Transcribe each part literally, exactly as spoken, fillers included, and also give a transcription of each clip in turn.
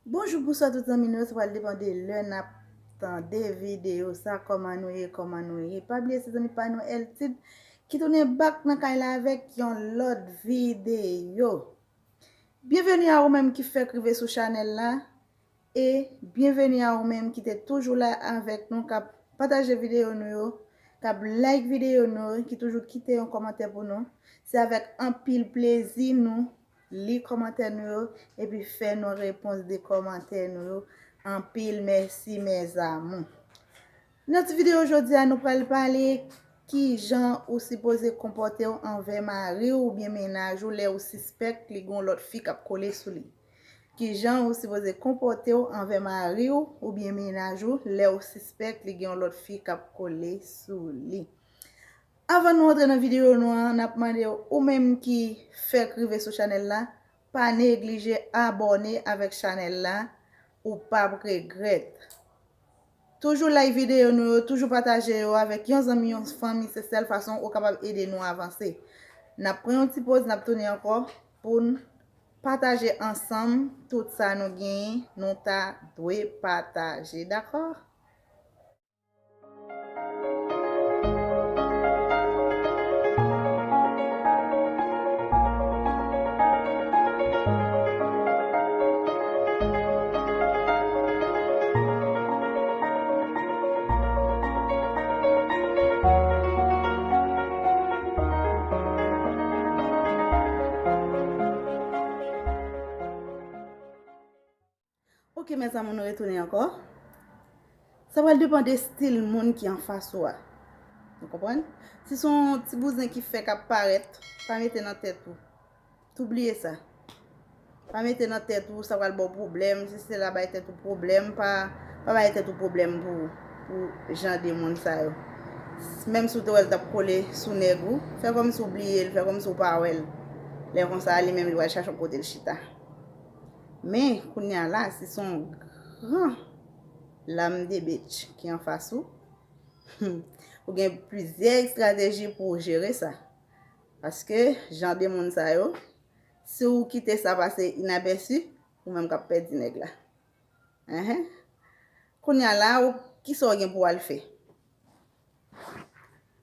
Bonjou, bonswa tout zanmi nou yo, sa pral depann de lè n ap tande videyo sa. Kòman nou ye, kòman nou ye? Pa bliye se zanmi pa nou Eltid ki tounen back nan kay la avèk yon lòt videyo. Byenveni a ou menm ki fèk rive sou chanèl la. E byenveni a ou menm ki te toujou la avèk nou, k ap pataje videyo nou yo, k ap like videyo nou yo, ki toujou kite yon kòmantè pou nou. Se avèk anpil plezi nou li kòmantè nou yo epi fè nou repons de kòmantè nou yo. Anpil mèsi, mes amours. Nan ti videyo jodi a, nou pral pale kijan ou sipoze konpòte w anvè mari w oubyen mennaj ou lè ou sispèk li gen yon lòt fi k ap kole sou li. Kijan ou sipoze konpòte w anvè mari w oubyen mennaj ou lè ou sispèk li gen yon lòt fi k ap kole sou li. Avan nou antre nan videyo nou an, n ap mande w, ou menm ki fèk rive sou chanèl la, pa neglije abòne avèk chanèl la, ou p ap regrèt. Toujou like videyo nou yo, toujou pataje yo avèk yon zanmi, yon fanmi, se sèl fason ou kapab ede nou avanse. N ap pran yon ti poz, n ap tounen ankò pou n pataje ansanm tout sa nou genyen, nou ta dwe pataje, dakò? Ok, mes amours, nou retounen ankò. Sa pral depann de stil moun ki anfas ou a. Ou konprann? Si se yon ti bouzen ki fèk ap parèt, pa mete nan tèt ou. Tou bliye sa. Pa mete nan tèt ou sa pral ba w pwoblèm, si se la bay tèt ou pwoblèm, pa, pa bay tèt ou pwoblèm pou, pou jan de moun sa yo. Menm si w te wè l t ap kole sou nèg ou, fè kòmsi w bliye l, fè kòmsi w pa wè l. Lè konsa, li menm li pral chache yon kote l chita. Men, kounye a la, si se yon gran lam de bitch ki anfas ou, ou gen plizyè estrateji pou w jere sa. Paske, jan de moun sa yo, si w kite sa pase inapèsi, ou menm k ap pèdi nèg la. Enhen. Kounye a la, ou, kisa w gen pou w al fè?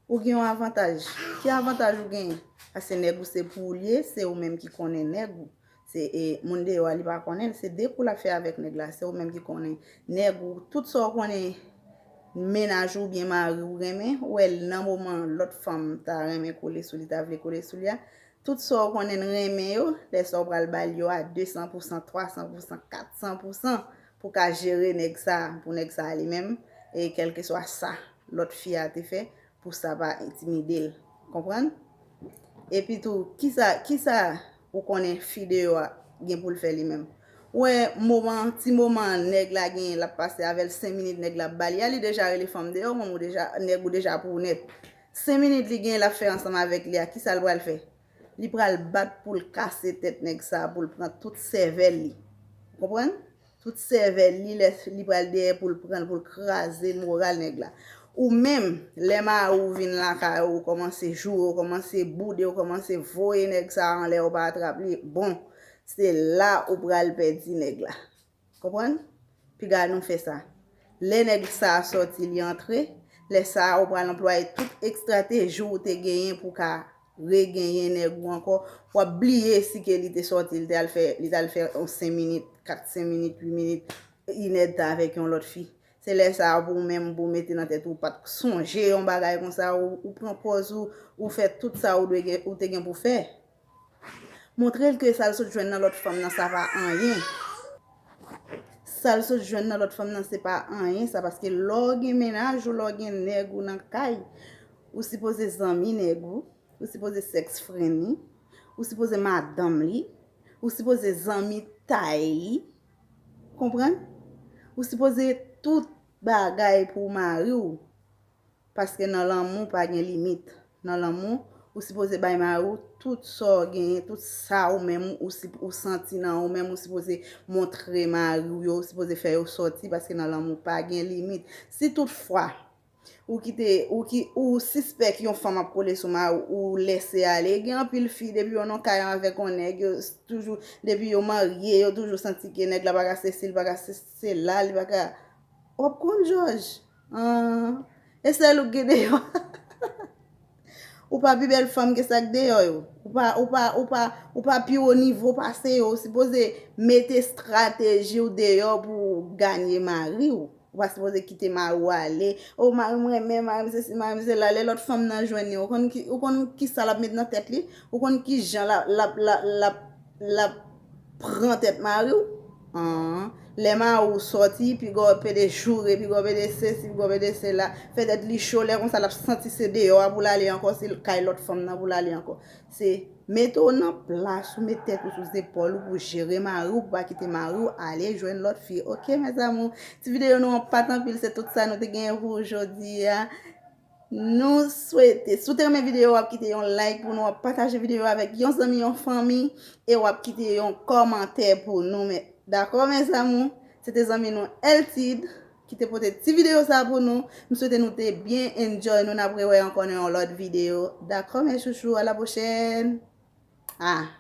Ou gen yon avantaj. Ki avantaj ou genyen? Paske nèg ou se pou ou l ye, se ou menm ki konnen nèg ou. Se, e, moun deyò a, li pa konnen l, se de kou l ap fè avèk nèg la, se ou menm ki konnen nèg ou. Tout sa w konnen mennaj ou oubyen mari w renmen, ou wè l nan moman lòt fanm ta renmen kole sou li, ta vle kole sou li a, tout sa w konnen l renmen yo, lè sa w pral ba l yo a de san pou san, twa san pou san, kat san pou san, pou ka jere nèg sa, pou nèg sa li menm, e kèlkeswa sa lòt fi a te fè, pou sa pa entimide l. Konprann? Epi tou, kisa, kisa ou konnen fi deyò a gen pou l fè li menm? Ou wè moman, ti moman nèg la genyen l ap pase avè l, senk minit nèg la ap ba li a, li deja rele fanm deyò, menm ou deja, nèg ou deja pou ou nèt. Senk minit li genyen l ap fè ansanm avèk li a, kisa l pral fè? Li pral bat pou l kase tèt nèg sa a, pou l pran tout sèvèl li. Ou konprann? Tout sèvèl li, lè li pral dèyè pou l pran l, pou l kraze moral nèg la. Ou menm, lè mari w vin lakay ou, ou kòmanse joure, ou kòmanse boude, ou kòmanse voye nèg sa a anlè, ou pa atrap li, bon, se la ou pral pèdi nèg la. Konprann? Piga nou fè sa. Lè nèg sa a sòti, li antre, lè sa a ou pral anplwaye tout estrateji ou te genyen pou ka regenyen nèg ou ankò. W ap bliye si ke li te sòti, li te al fè, li t al fè yon senk minit, kat, senk minit, uit minit, inèdtan avèk yon lòt fi. Se lè sa a pou ou menm, pou w mete nan tèt ou, ou pa t sonje yon bagay konsa, ou, ou pran pòz ou, ou fè tout sa ou dwe gen, ou te gen pou fè. Montre l ke sa l sot jwenn nan lòt fanm nan, sa pa anyen. Sa l sot jwenn nan lòt fanm nan, se pa anyen sa, paske lè w gen mennaj ou, lè w gen nèg ou nan kay, ou sipoze zanmi nèg ou, ou sipoze sex friend li, ou sipoze madanm li, ou sipoze zanmi tay li. Konprann? Ou sipoze tout bagay pou mari w. Paske nan lanmou pa gen limit. Nan lanmou, ou sipoze bay mari w tout sa w genyen, tout sa ou menm ou, si, ou santi nan ou menm, ou sipoze montre mari w yo, ou sipoze fè yo sòti, paske nan lanmou pa gen limit. Si toutfwa Ou kite, ou ki, ou sispèk yon fanm ap kole sou mari w, ou lèse ale. Gen anpil fi, depi yo nan kay avèk yon nèg, yo s- toujou, depi yo marye, yo toujou santi ke nèg la pa ka sesi, li pa ka se- sela, li pa ka. W ap konn jòj. Ahn. E sèl ou k gen deyò. Ou pa pi bèl fanm ke sa k deyò yo. Ou pa, ou pa, ou pa, ou pa pi wo nivo pase yo. Ou sipoze mete estrateji w deyò pou w ganye mari w. Ou pa sipoze kite mari w ale. O, mari m renmen, mari m sesi, mari m sela. Lè lòt fanm nan jwenn li, ou konn ki, ou konn ki sa l ap met nan tèt li? Ou konn ki jan l ap, l ap, l ap, l ap, l ap pran tèt mari w? Ahn. Lè mari w sòti, piga w pede joure, piga w pede sesi, piga w pede sela. Fè tèt li cho, lè konsa l ap santi se deyò a pou l ale ankò, se kay lòt fanm nan pou l ale ankò. Se mete w nan plas ou, met tèt ou sou zepòl ou pou jere mari w, pou pa kite mari w ale jwenn lòt fi. Oke, mes amours? Ti videyo nou an pa t anpil, se tout sa nou te genyen pou jodi a. Nou swete, si w te renmen videyo, w ap kite yon like pou nou, w ap pataje videyo avèk yon zanmi, yon fanmi, e w ap kite yon kòmantè pou nou. Men, dakò, mes amours? Se te zanmi nou Eltid ki te pote ti videyo sa pou nou. M swete nou te byen enjoy nou. N ap rewè ankò nan yon lòt videyo. Dakò, mes chouchous, à la prochaine. Ah.